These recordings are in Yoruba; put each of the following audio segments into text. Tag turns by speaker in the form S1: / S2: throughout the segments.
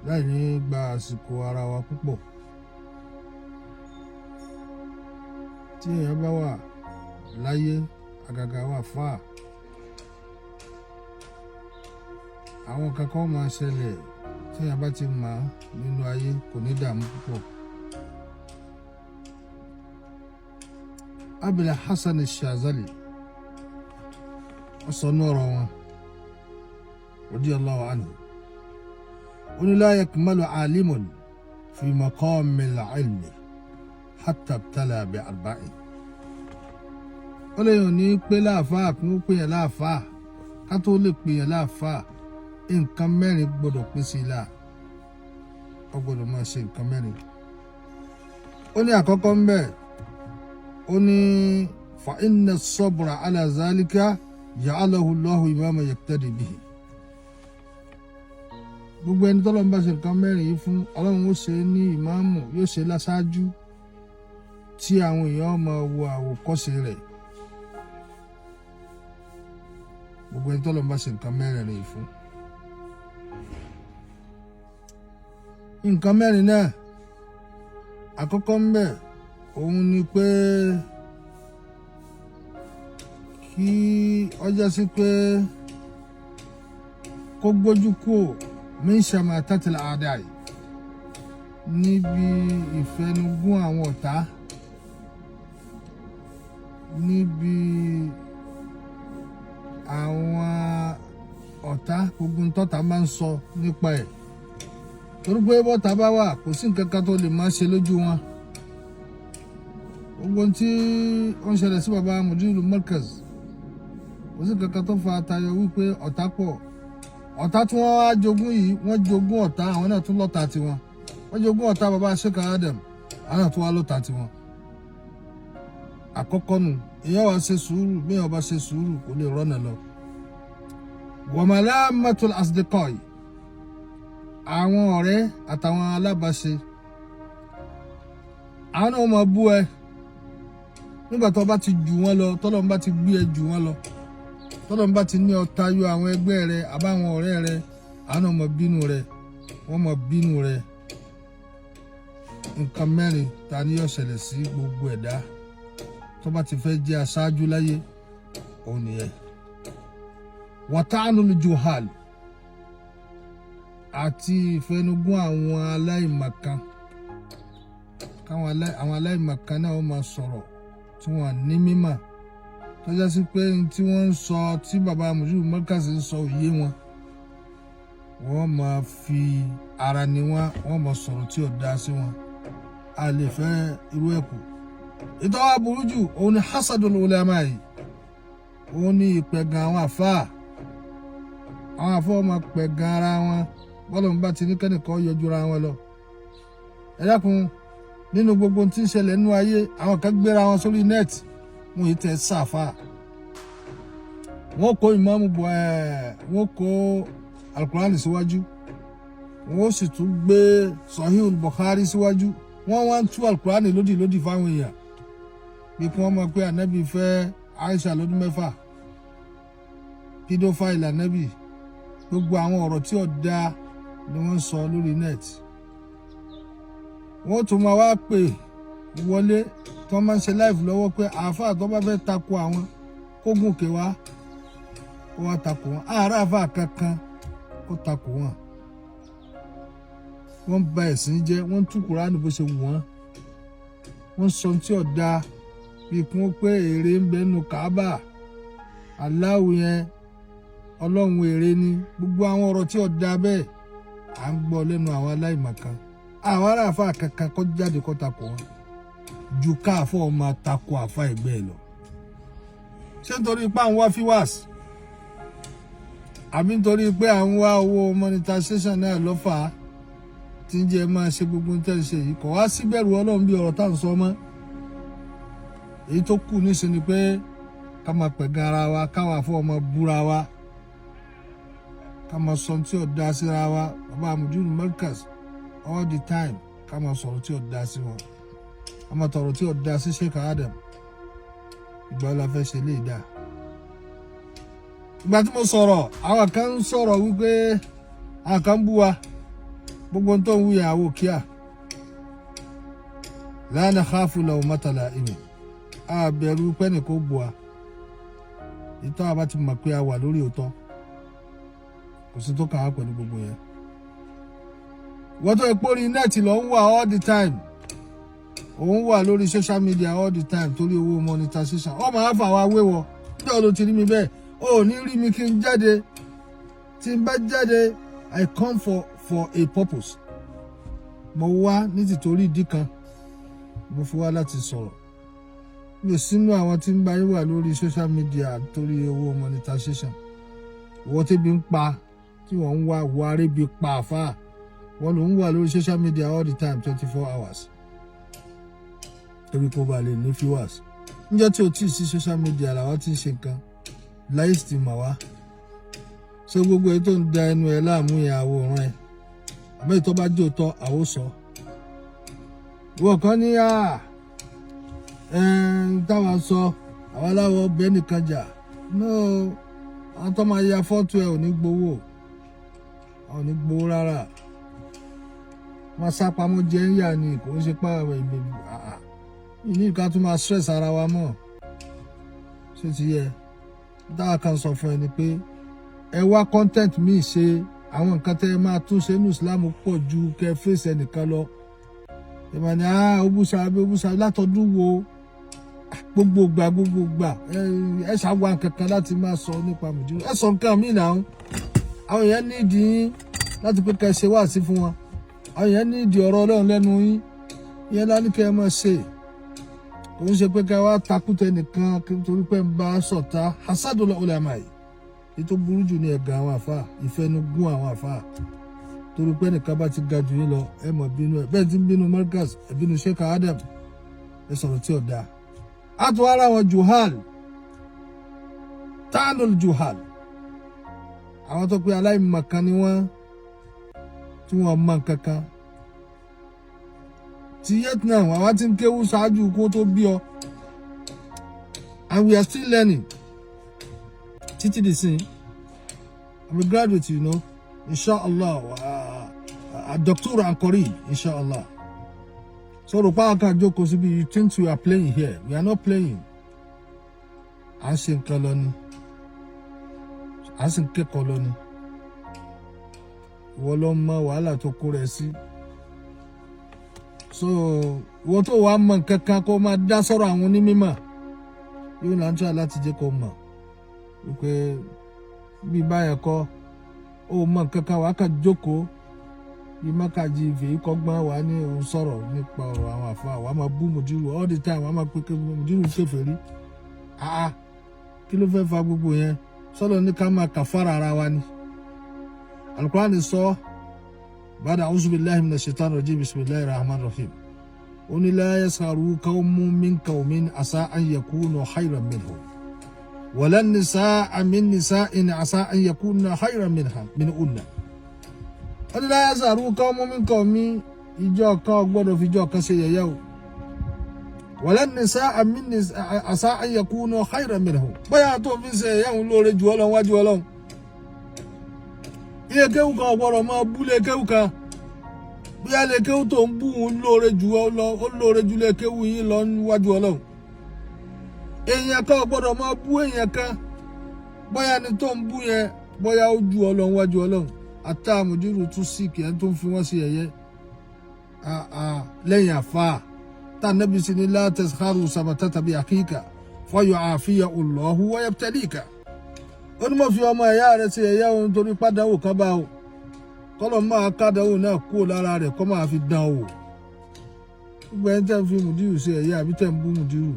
S1: Láì ní gba àsìkò ara wa púpọ̀, tí èèyàn bá wà láyé, àgàgà wà fáà, àwọn kankan máa ṣẹlẹ̀ tí èèyàn bá ti mọ̀ nínú ayé, kò ní dààmú púpọ̀. Abul Hasan Shazali, wọ́n sọ ní ọ̀rọ̀ wọn, radiyallahu anhu, ó ní la yakmalu alimun fi maqamil ilmi hatta ibtala bi arba'in. Ó lè yàn ní pé láàfáà kún ó pè yàn láàfáà, ká tó lè pè yàn láàfáà, nǹkan mẹ́rin gbọ́dọ̀ pín sí i láà, ó gbọ́dọ̀ máa ṣe nǹkan mẹ́rin. Ó ní àkọ́kọ́ ń bẹ̀, ó ní fa inna sabra ala zalika ja'alahu Allahu imama yaqtadi bihi. Gbogbo ẹni tọ́lọ́run bá ṣe nǹkan mẹ́rin yìí fún, Ọlọ́run ó ṣe é ní ìmáàmù, yóò ṣe láṣáájú tí àwọn èèyàn máa wo àwòkọ́ṣe rẹ̀. Gbogbo ẹni tọ́lọ́run bá ṣe nǹkan mẹ́rin yìí fún. Nǹkan mẹ́rin náà, àkọ́kọ́ ń bẹ̀ òun ni pé kí ọjọ́ sí pé kó gbójú kúò min shamatatil a'da'i, níbi ìfẹnugún àwọn ọ̀tá, níbi àwọn ọ̀tá, gbogbo ntọ́ta máa ń sọ nípa ẹ̀, torí pé bọ́ta bá wà, kò sí nǹkan kan tó lè máa ṣe lójú wọn. Gbogbo tí ó ń ṣẹlẹ̀ sí baba Mudirul Markaz, kò sí nǹkan kan tó fa tayọ wípé ọ̀tá pọ̀. Ọ̀tá tí wọ́n wá jogún yìí, wọ́n jogún ọ̀tá, àwọn náà tún lọ́ta tiwọn. Wọ́n jogún ọ̀tá baba Sheikh Adam, àwọn náà tún wá lọ́ta tiwọn. Àkọ́kọ́ nù, èèyàn wá ṣe sùúrù. Bí èèyàn bá ṣe sùúrù, kò lè rọ́nà lọ. Wa malamatul asdiqai, àwọn ọ̀rẹ́ àtàwọn alábàáṣe, àwọn náà máa bú ẹ nígbà tó bá ti jù wọ́n lọ, tọ́lọ́run bá ti gbé ẹ jù wọ́n lọ, tọ́lọ́run bá ti ní ọ tayọ àwọn ẹgbẹ́ rẹ àbáwọn ọ̀rẹ́ rẹ, àwọn náà máa bínú rẹ, wọ́n máa bínú rẹ. Nǹkan mẹ́rin ta ni yóò ṣẹlẹ̀ sí gbogbo ẹ̀dá tó bá ti fẹ́ jẹ́ aṣáájú láyé, òun nìyẹn. Wata'anul juhal, àti ìfẹnugún àwọn aláìmọ̀kan, káwọn àwọn aláìmọ̀kan náà wọ́n máa sọ̀rọ̀ tí wọ́n ní mímọ̀, tó jẹ́ sí pé tí wọ́n ń sọ, tí baba Mudirul Markaz ń sọ, òye wọn, wọ́n máa fi ara ní wọn, wọ́n máa sọ̀rọ̀ tí ò dá sí wọn. A lè fẹ́ irú ẹ̀ kù. Ìtọ́wá burú jù, òun ni hasadul ulama yìí, òun ni ìpẹ̀gàn àwọn àfáà. Àwọn àfáà máa pẹ̀gàn ara wọn, bọ́lá ń bá ti ní kẹ́nìkan yọjú ra wọn lọ. Ẹ dákun, nínú gbogbo tí ń ṣẹlẹ̀ nínú ayé, àwọn kan gbéra wọn sórí net, wọn yìí tẹ sáfà, wọn kó ìmáàmù bọ ẹ, wọn kó alukurani síwájú, wọn sì tún gbé Sahih Bukhari síwájú, wọn wá ń tú alukurani lódì lódì fáwọn èèyàn, bí kí wọn mọ̀ pé anabi fẹ́ Aisha lọ́dún 6, pedophile anabi, gbogbo àwọn ọ̀rọ̀ tí ò dáa ni wọ́n sọ lórí net. Wọ́n tún máa wá pè wọlé tí wọ́n máa ń ṣe live lọ́wọ́ pé àáfàá tó bá fẹ́ takò àwọn kó gùnkè wá, kó wá takò wọn. Àárẹ̀ àáfàá kankan kó takò wọn. Wọ́n ba ẹ̀sìn jẹ́, wọ́n tú Kùránì bó ṣe wù wọ́n, wọ́n sọ tí ò dáa, bí kún ó pé èrè ń bẹ nù Káàbà, aláwo yẹn ọlọ́run èrè ni, gbogbo àwọn ọ̀rọ̀ tí ò dáa bẹ́ẹ̀ à ń gbọ́ lẹ́nu àwọn aláìmọ̀kan. Àwọn aráàfà kankan kó jáde kó takò wọn ju káàfọ́ máa takò àfa ẹgbẹ́ ẹ lọ. Ṣé nítorí pé à ń wá fíwáàsì, àbí nítorí pé à ń wá owó monetization náà lọ́fà á tí ń jẹ́ máa ṣe gbogbo ń tẹ́ ṣe yìí? Kò wá síbẹ̀rù Ọlọ́run bí ọ̀rọ̀ tá à ń sọ mọ́. Èyí tó kù níṣẹ́ ni pé ká máa pẹ̀gàn ara wa, káwa fún ọmọ búra wa, ká máa sọ tí ò dá síra wa. Bàbá Mudirul Markaz, all the time, ká máa sọ̀rọ̀ tí ò dá sí wọn, ká máa tọ̀rọ̀ tí ò dá sí Sheikh Adam. Ìgbà la fẹ́ ṣe lè dá? Ìgbà tí mo sọ̀rọ̀, àwọn kan ń sọ̀rọ̀ wípé àwọn kan ń bú wa. Gbogbo tó ń wúyà àwò kíá. La nakhafu lawmata la'im, a bẹ̀rù pẹ́ẹ́nì kó bu wa. Ìtọ́ àbá ti mọ̀ pé a wà lórí òótọ́, kò sí tó kàn á pẹ̀lú gbogbo yẹn. Wọ́n tó epo orí net lọ ń wà all the time, òun wà lórí social media all the time torí owó monetization. Ọ máa fà wá wéwọ níjọ́ ló ti rí mi bẹ́ẹ̀. Ó ní rí mi kí n jáde. Tí n bá jáde, I come for a purpose. Mo wá ní tìtorí ìdí kan, mo fi wá láti sọ̀rọ̀. Mi ò sínú àwọn tí ń bá yín wà lórí social media torí owó monetization. Ìwọ tẹ́bi ń pa, tí wọ́n ń wá wọ arébi pa àfáà, wọ́n ló ń wà lórí social media all the time, 24 hours, torí kó ba lè ní viewers. Níjọ́ tí o tí ì sí social media làwọn ti ń ṣe nǹkan láyé, sì ti mọ̀ wá. So gbogbo èyí tó ń da ẹnu ẹ láàmú yẹn, àwòrán ẹ, àmọ́ ìtọ́ bá jẹ́ òótọ́, àwò sọ. Ìwọ kan ní à táwa sọ, àwọn aláwọ̀ bẹ́ẹ̀ nìkan jà. No, àwọn tó máa ya fọ́tò ẹ ò ní gbowó, ò ní gbowó rárá. Wọ́n sá pamọ́ jẹ́ ń yà ni, kò ń ṣe pa ìní ìka tó máa stress ara wa mọ́. Ṣé ti yẹ? Táwa kan sọ fún ẹ ni pé ẹ wá content míì ṣe. Àwọn nǹkan tẹ́ ẹ máa tún ṣe ní Islam pọ̀ ju kẹ́ fèsì ẹnìkan lọ. Ẹ máa ní ah, ó bú sábẹ́, ó bú sábẹ́ látọdún wo? Gbogbo gbà, gbogbo gbà, ẹ ṣàwọn kankan láti máa sọ nípa mùdírù. Ẹ sọ nǹkan míì náà. Àwọn èèyàn nídìí yín láti pé kẹ́ ẹ ṣe wáàsí fún wọn. Àwọn èèyàn nídìí ọ̀rọ̀ Ọlọ́run lẹ́nu yín. Ìyẹn lá ní kẹ́ ẹ máa ṣe. Kò ń ṣe pé ká wá takútẹ nìkan torí pé ń bá sọ̀tá. Hasadul ulama yìí, èyí tó burú jù ní ẹ̀gàn àwọn àfa, ìfẹnugún àwọn àfa, torí pé nìkan bá ti ga jù yín lọ, ẹ mọ̀ bínú ẹ. Bẹ́ẹ̀ tí ń bínú Markaz, ẹ bínú Sheikh Adam, ẹ sọ̀rọ̀ tí ò dáa. A tún ara wọn juhal, tánul juhal, àwọn tó pé aláìmọ̀kan ni wọ́n, tí wọ́n mọ̀ kankan ti yet now. Àwa ti ń kéwú ṣáájú kó tó bí ọ, and we are still learning títí di sin. I'm a graduate, inshallah, doctor and qarib, inshallah. So rò pa kan jókòó síbi. You think we are playing here? We are not playing. À ń ṣe nǹkan lọ ni, à ń sì ń kẹ́kọ̀ọ́ lọ ni. Ìwọ ló mọ wàhálà tó kó rẹ sí. So ìwọ tó wàá mọ nǹkan kan kó máa dá sọ̀rọ̀ àwọn onímọ̀ yóò náà ń try láti jẹ́ kó mọ̀ wípé bí báyẹn kọ́, ó mọ nǹkan kan, wàá kàn jókòó bí mákàjì ìfèyí kọ́gbọ́n, wàá ní òun sọ̀rọ̀ nípa ọ̀rọ̀ àwọn àfa, wàá máa bú mùdírù all the time, wàá máa pé mùdírù kèfèrí. Ah, kí ló fẹ́ fa gbogbo yẹn? Sọ́dọ̀ ní ká máa kàfàrà ara wa ni. Alukurani sọ bada auzu billahi minash shaitani rajim, bismillahir rahmanir rahim. Ó ní la yaskharu qawmun min qawmin asa an yakunu khayran minhum, wala nisaa min nisa'in asa an yakunna khayran minha minhunna. Ó ní la yaskharu qawmun min qawmin, ìjọ kan gbọ́dọ̀ fi ìjọ kan ṣe yẹ̀yẹ́ o. Wala nisaa min nisaa asa an yakunu khayran minhum, bóyá tó fi ṣe yẹ̀yẹ́ òun lóore jù ọ́ lọ wájú Ọlọ́run. Ilé kéwù kan ọ̀gbọ́dọ̀ máa bú lé kéwù kan, bóyá lé kéwù tó ń bú òun lóore jù ọ lọ, ó lóore jù lé kéwù yín lọ níwájú Ọlọ́run. Èèyàn kan ọ̀gbọ́dọ̀ máa bú èèyàn kan, bóyá ni tó ń bú yẹn, bóyá ó ju ọ lọ níwájú Ọlọ́run. Ata àmójúrù tún sí kì í tó ń fi wọ́n sí ẹ̀yẹ lẹ́yìn àfa tá nẹ́bí sí ní la taskharu samatata bi akhika fayu'afiya Allahu wa yabtalika. Ó ní mo fi ọmọ ẹ̀yà rẹ̀ sí ẹ̀yà òun torí pàdánwò kan bá o, kọ́lọ̀ máa kádánwò náà kúrò lára rẹ̀, kọ́ máa fi dán o. Gbogbo ẹni tẹ́ ń fi mùdírù sí ẹ̀yà àbí tẹ́ ń bú mùdírù,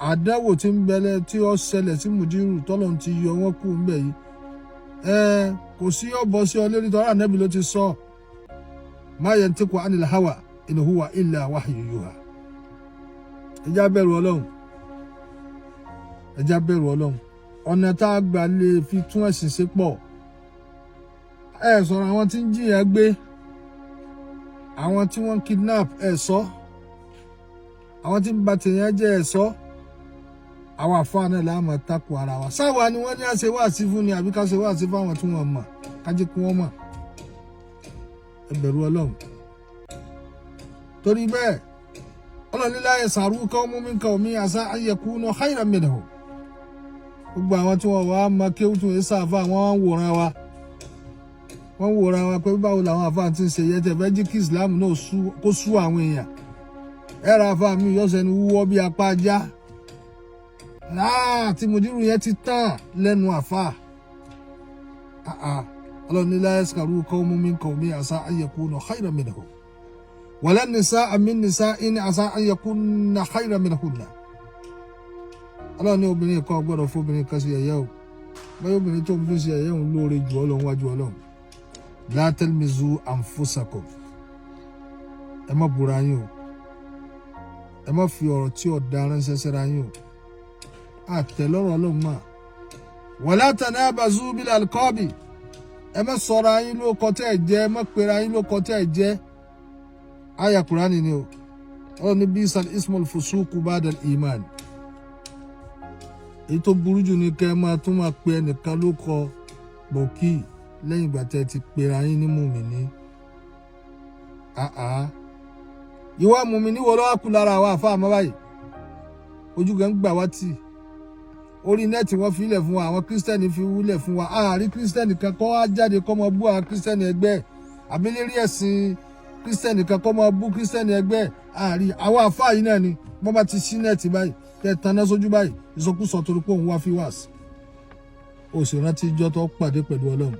S1: àdánwò tí ń bẹ̀lẹ̀ tí ó ṣẹlẹ̀ sí mùdírù, tọ́lọ̀ ti yọ wọ́n kú ń bẹ̀ yìí, ẹ kò sí ọ̀bọ sí ọ lórí tọ́lá. Ànábì ló ti sọ, ma yantiqu anil hawa in huwa illa wahyu yuha. Ẹ já bẹ̀rù Ọlọ́run, ẹ já bẹ̀rù Ọlọ́run. Ọ̀nà tá a gbà lè fi tún ẹ̀sìn ṣe pọ̀. Ẹ sọ̀rọ̀ àwọn tí ń jìyàn gbé, àwọn tí wọ́n kidnap, ẹ sọ àwọn tí ń ba tèèyàn jẹ́, ẹ sọ àwọn àfáà náà láàmú takò ara wa. Sáwa ni wọ́n ní à ṣe wáàsí fún ni, àbí ká ṣe wáàsí fún àwọn tí wọ́n mọ̀, ká jẹ́ kí wọ́n mọ̀. Ẹ bẹ̀rù Ọlọ́run. Torí bẹ́ẹ̀, Ọlọ́run ní la yasharu qawmun min qawmin asa an yakunu khayran minhum. Gbogbo àwọn tí wọ́n wá mọ kéwú tó ń sáfà, wọ́n ń wòran wa, wọ́n ń wòran wa pé báwo làwọn àfáà ti ń ṣe yẹn tẹ̀ fẹ́ jí kí Islam náà kó sú àwọn èèyàn. Ẹ̀rọ àfáà mi yọ sẹ́ni wúwọ́ bí apá ajá tí mùdírù yẹn ti tàn lẹ́nu àfáà. Ọlọ́run ní la yaskharu qawmun min qawmin asa an yakunu khayran minhum, wala nisa'un min nisa'in asa an yakunna khayran minhunna. Ọlọ́run ní obìnrin kan gbọ́dọ̀ fún obìnrin kan sí ẹ̀yẹ́ o, báyọ̀ obìnrin tó ń fi sí ẹ̀yẹ́ òun lóore jù ọ́ lọ wájú Ọlọ́run. La talmizu anfusakum, ẹ má búra yín o, ẹ má fi ọ̀rọ̀ tí ọ̀dà ránṣẹ́ síra yín o, àtẹ̀lọ́rọ̀ Ọlọ́run mà. Wala tanabazu bil alqabi, ẹ má sọra yín lóko tẹ́ ẹ jẹ́, ẹ má pera yín lóko tẹ́ ẹ jẹ́. Àyà Kùránì ni o. Ọlọ́run ní bisal ismul fusuku ba'dal iman, èyí tó burú jù ní kẹ́ ẹ máa tún máa pe ẹnìkan ló kọ gbòkì lẹ́yìn ìgbà tẹ́ ẹ ti pera yín ní mùmíní. Àá, ìwà mùmíní wo ló wá kú lára àwọn àfa àmọ́ báyìí? Ojú kan gbà wá tì. Orí net wọ́n fi ilẹ̀ fún wa, àwọn kírísítẹ́nì fi wúlẹ̀ fún wa. Àárí kírísítẹ́nì kan kọ́ wá jáde kọ́ máa bú àwọn kírísítẹ́nì ẹgbẹ́, àbílérí ẹ̀sìn kírísítẹ́nì kan kọ́ máa bú kírísítẹ́nì ẹgbẹ́. Àárí àwọn àfáà yìí náà ni wọ́n bá ti sí net báyìí, tẹ́ taná sójú báyìí, ìsọkúsọ, torí pé òun wá fi wá sí. O sì rántí ijọ́ tó pàdé pẹ̀lú Ọlọ́run.